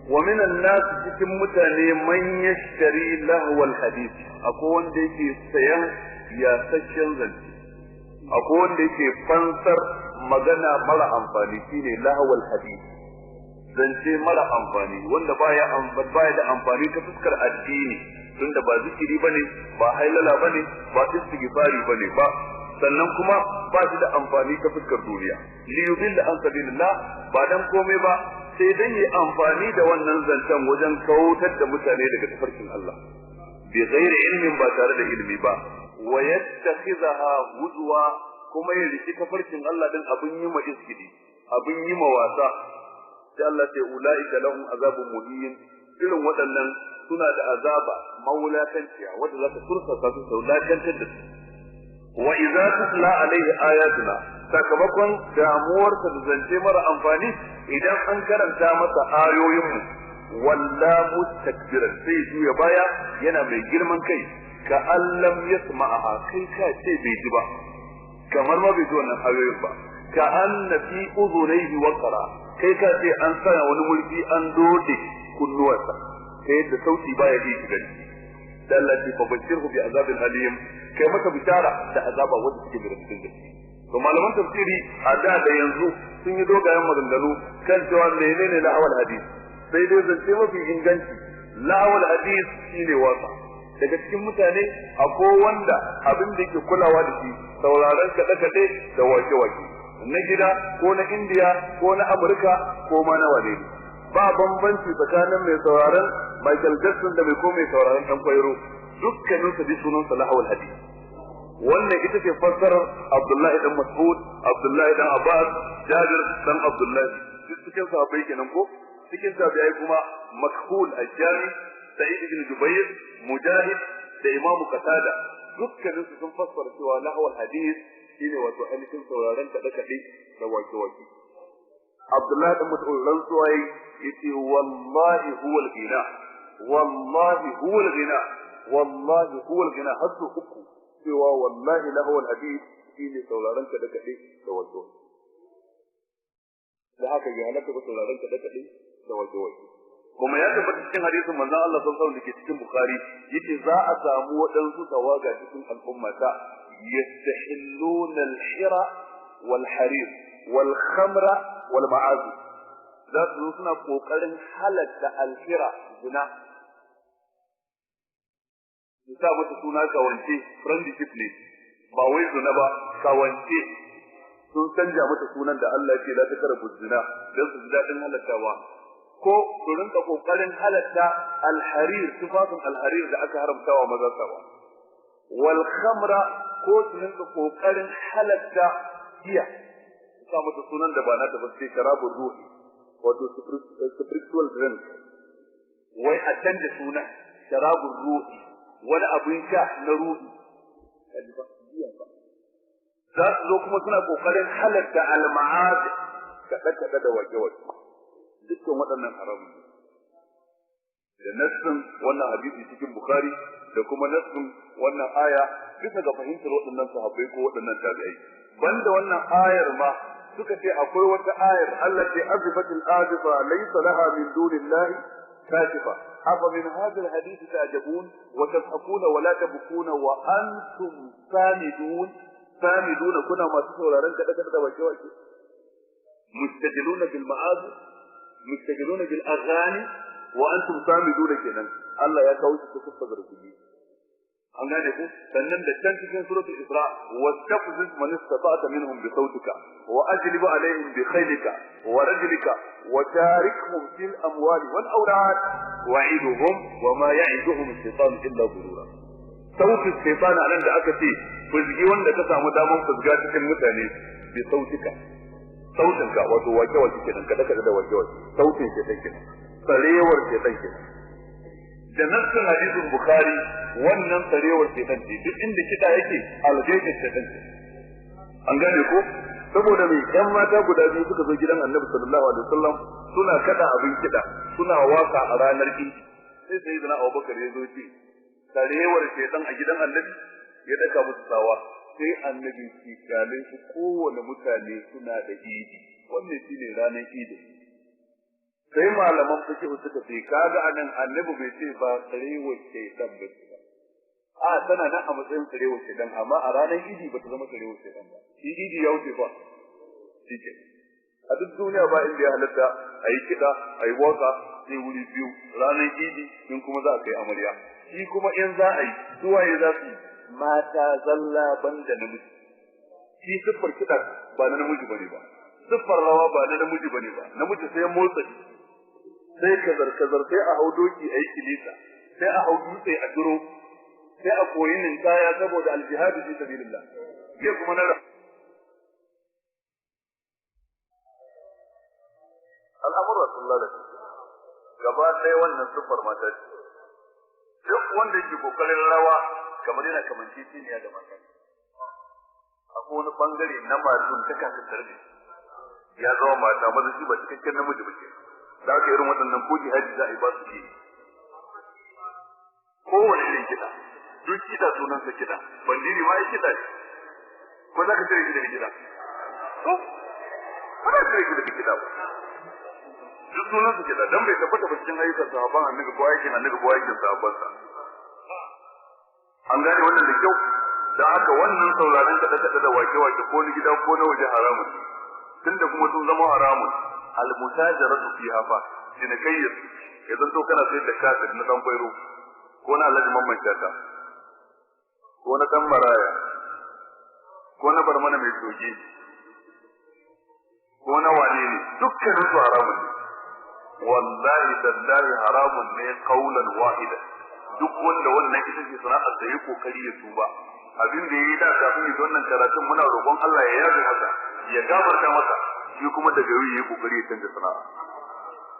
Wa minan nas, cikin mutane, man yashtari lahwal hadith, akwai wanda yake sayan yasasshen zance, akwai wanda yake fansar magana mara amfani, shine lahwal hadith, zance mara amfani wanda baya da amfani ta fuskar addini, tunda ba zikiri bane, ba hailala bane, ba istighfari bane ba, sannan kuma ba shi da amfani ta fuskar duniya. Li yudilla an sabilillah, ba dan komai ba sai dan yi amfani da wannan zancen wajen kautar da mutane daga tafarkin Allah, bi ghairi ilmin, ba tare da ilimi ba, wa yattakhidha huzwa, kuma ya riki tafarkin Allah din abin yi ma iskidi, abin yi ma wasa. Sai Allah ce ulaika lahum azabun muhin, irin waɗannan suna da azaba mawulakanciya wanda za ta tursa su, wulakantar da su. Wa idza tutla alaihi ayatuna, sakamakon damuwarsa da zance mara amfani, idan an karanta masa ayoyinmu, walla mustakbiran, sai juya baya yana mai girman kai, ka allam yasma'aha, kai ka ce bai ji ba, kamar ma bai ji wannan ayoyin ba, ka anna fi udhunayhi waqra, kai ka ce an sanya wani mulki an dode kunnuwarsa ta yadda sauti baya ji shi gani. Da Allah ce fa bashirhu bi azabin alim, kai masa bishara da azaba wanda take da cikin gaske. To malaman tafsiri a da da yanzu sun yi dogayen maganganu kan cewa menene la'awal hadis. Sai dai zance mafi inganci, la'awal hadis shine wasa. Daga cikin mutane akwai wanda abin da yake kulawa da shi sauraron kaɗe-kaɗe da wake-wake na gida ko na Indiya ko na Amurka ko ma na wane ne. Ba bambanci tsakanin mai sauraron Michael Jackson da mai ko mai sauraron dan kwairo, dukkanin su bi sunan salahul hadith. Wannan ita ce fassarar Abdullahi dan Mas'ud, Abdullahi dan Abbas, Jabir dan Abdullahi, duk cikin sahabbai kenan ko cikin tabi'ai kuma Makhul al-Jami, Sa'id ibn Jubair, Mujahid da Imam Qatada, dukkanin su sun fassara cewa lahawal hadith shine wato ainihin sauraron kaɗe-kaɗe da wake-wake. Abdullahi dan Mas'ud rantsuwa yace wallahi huwa al-ghina, wallahi huwa al-ghina, wallahi huwa al-ghina, har su uku, cewa wallahi lahawal hadith shine sauraron kaɗe-kaɗe da wake-wake. Da haka ya halatta ba sauraron kaɗe-kaɗe da wake-wake. Kuma ya tabbata cikin hadisin manzon Allah sallallahu alaihi wasallam dake cikin Bukhari, yace za a samu waɗansu tawaga cikin al'ummata yastahilluna al-hira wal harir wal khamra wal ma'azif. Za su zo suna kokarin halatta al-hira, zina, su sa mata suna kawance, friendship ne, ba wai zina ba, kawance. Sun canja mata sunan da Allah ya ce la takrabu zina dan su ji dadin halattawa. Ko su rinka kokarin halatta alharir, tufafin alharir da aka haramtawa maza sawa, wal khamra, ko su rinka kokarin halatta giya, su sa mata sunan da ba na ta ba, sai sharabur ruhi, wato spiritual drink, wai a canja sunan sharabur ruhi, wani abin sha na ruhi. Za su zo kuma suna kokarin halatta al-ma'ad, kaɗe-kaɗe da wake-wake. Dukkan waɗannan haramun ne da nassin wannan hadisi cikin Bukhari da kuma nassin wannan aya, bisa ga fahimtar waɗannan sahabbai ko waɗannan tabi'ai. Banda wannan ayar ma suka ce akwai wata ayar, Allah ce azifatil azifa laysa laha min dunillahi kashifa, afa min hadha alhadith ta'jabun wa tadhakuna wa la tabkuna wa antum samidun. Samiduna, kuna masu sauraron kaɗe kaɗe da wake wake, mustajiluna bil ma'azif, mustajiluna bil aghani wa antum samiduna. Kenan Allah ya kawo shi ta fuskar zargi, an gane ku. Sannan da can cikin suratul Isra, wastafziz man istata'ta minhum bi sautika wa ajlib alaihim bi khaylika wa rajlika wa sharikhum fil amwali wal awlad wa'iduhum wa ma ya'iduhum ash-shaytanu illa ghurura. Sautin shaytan anan da aka ce fuzgi wanda ka samu daman fuzga cikin mutane bi sautika, sautinka, wato wake wake kenan, kada kada da wake wake, sautin shaytan kenan, sarewar shaytan kenan. Da nassin hadisin Bukhari, wannan sarewar shaytan ce, duk inda kida yake algaitin shaytan ce, an gane ko. Saboda mai yan mata guda biyu suka zo gidan Annabi sallallahu alaihi wasallam suna kada abin kida, suna waka a ranar Idi. Sai sayyidina Abubakar ya zo ce sarewar shaytan a gidan Annabi, ya daka musu tsawa. Sai Annabi ki kyale su, kowane mutane suna da Idi, wannan shine ranar Idi. Sai malaman fiqh suka ce kaga anan annabi bai ce ba sarewa shaytan ba. A tana nan a matsayin sarewa shaytan, amma a ranar idi ba ta zama sarewa shaytan ba. Shi idi ya wuce ba. Shike. A duk duniya ba inda ya halatta a yi kiɗa, a yi waka, sai wuri biyu, ranar idi in kuma za a kai amarya. Shi kuma in za a yi, suwaye za su yi? Mata zalla banda namiji. Shi siffar kiɗa ba na namiji bane ba. Siffar rawa ba na namiji bane ba. Namiji sai motsa shi. Sai kazar kazar, sai a hau doki a yi kilisa, sai a hau dutse a duro, sai a koyi ninkaya saboda aljihadu fi sabilillah. Ke kuma na al'amura sun lalace gaba ɗaya. Wannan siffar mata ce. Duk wanda yake kokarin rawa kamar yana kamanceceniya da mata. Akwai wani bangare na mazun ta kafin tarbi ya zama mata maza, shi ba cikakken namiji ba ke. Da aka irin waɗannan ko jihadi za a yi ba su ke kowane irin kiɗa. Duk kiɗa sunansa kiɗa, bandiri ma ya kiɗa ne. Ko za ka cire shi daga kiɗa? To ba za ka cire shi daga kiɗa ba. Duk sunansa kiɗa, dan bai tabbata ba cikin ayyukan sahabban annabi ko aikin annabi ko aikin sahabbansa. An gane wannan da kyau. Da haka wannan sauraron kaɗe-kaɗe da wake-wake ko na gida ko na waje haramun, tunda kuma sun zama haramun. Almutajaratu fiha fa cinikayyar ya zanto kana sayar da kafir na dan kwairo ko na Alhaji Mamman Shata ko na dan Maraya ko na Barmana mai soke ko na wane ne, dukkanin su haramun ne. Wallahi tallahi haramun ne qaulan wahida. Duk wanda wannan ita ce sana'ar da ya kokari ya tuba. Abin da yayi da kafin yi wannan karatun, muna roƙon Allah ya yafe masa, ya gafarta masa. Shi kuma daga yau yayi kokari ya canza sana'a.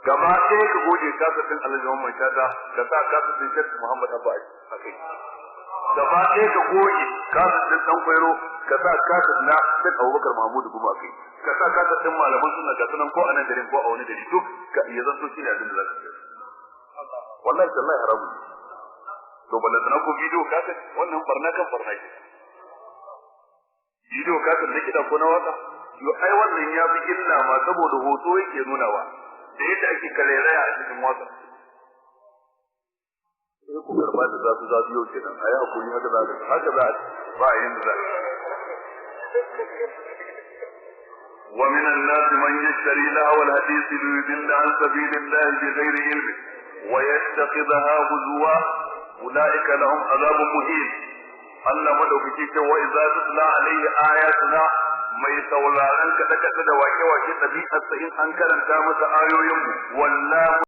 Gaba ɗaya ka goge kasar din Alhaji Muhammad Shata, ka sa kasar din Sheikh Muhammad Abba akai. Gaba ɗaya ka goge kasar din Dan Kwairo, ka sa kasar na Sheikh Abubakar Mahmud Guma akai. Ka sa kasar din malaman sunna ga sunan ko a nan garin ko a wani gari, duk ka ya zanto shi ne abin da za ka yi. Wallahi tallahi haramun. To balantana ko bidiyo kasar, wannan barna kan barna ke. Bidiyo kasar na kiɗa ko na waka, yo ai wannan ya fi illa ma, saboda hoto yake nunawa da yadda ake kalairaya a cikin waka. Sai ku karba da zafi zafi yau kenan, ayi hakuri, haka za haka za ba a yin da za. ومن الناس من يشتري لهو الحديث ليضل عن سبيل الله بغير علم ويتخذها هزوا أولئك لهم عذاب مهين. Allah madaukaki ce wa idza tutla alaihi ayatuna, mai sauraron kaɗe-kaɗe da wake-wake ɗabi'arsa in an karanta masa ayoyin wallahi